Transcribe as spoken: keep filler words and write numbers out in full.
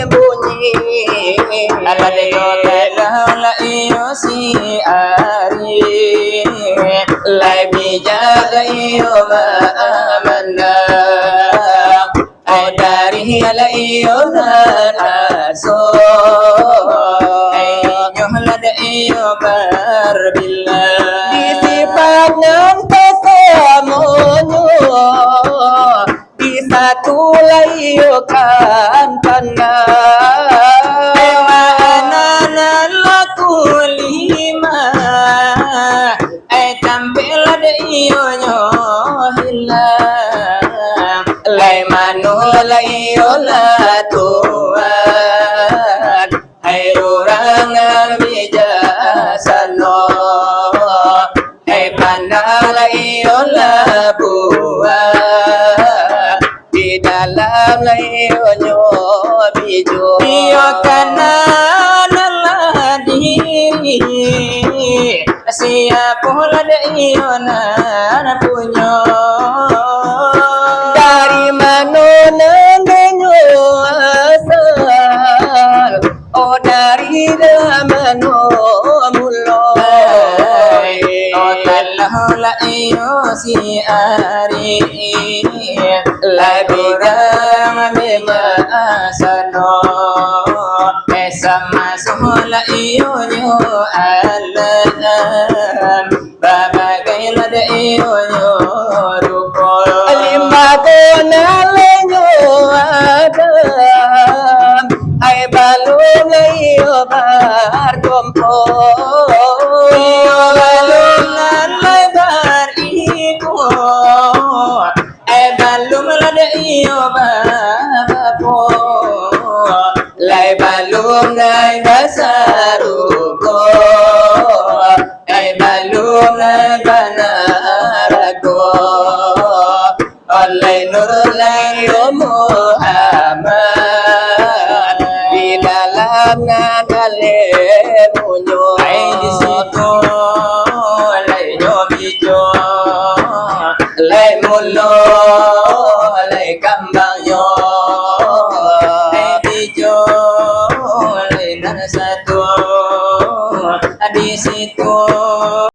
bunyi. Alah dek ko kalah lah iyo si Ari, lai bijak lah iyo maamanah. Ai dari lah iyo nan aso, ai nyoh lah dek iyo barbilang. Di sipak nan kasamonyo, di satu lah iyo kan pandang. Ai makana nan laku lima, ai tampek lah dek iyonyo hilang. Lai mano lah iyo lah tuan, ai urang nan bijaksano, ai pandang lah iyo lah buah, di dalam lah iyonyo bijua. Iyo kana nan lah di Sia pulo dek iyo nan punyo? Dari mano nan denyo asal? Oh, dari mano mulo? Oh, talah lah iyo si Ari, lai urang bijaksano. Eh, samaso lah iyonyo alam, babagai lah dek iyonyo rupo. Limbago nan lai nyo Adam, ai balum lai iyo bartompo. Iyo balum nan lai bariko, ai balum lah dek iyo babapo. Lai balum lai basarugo, ai balum lai banarago. Oleh Nur lai Muhammad, di dalam nan alemunyo. Ai di situ lai nyo bijo, lai mulo, lai kambang.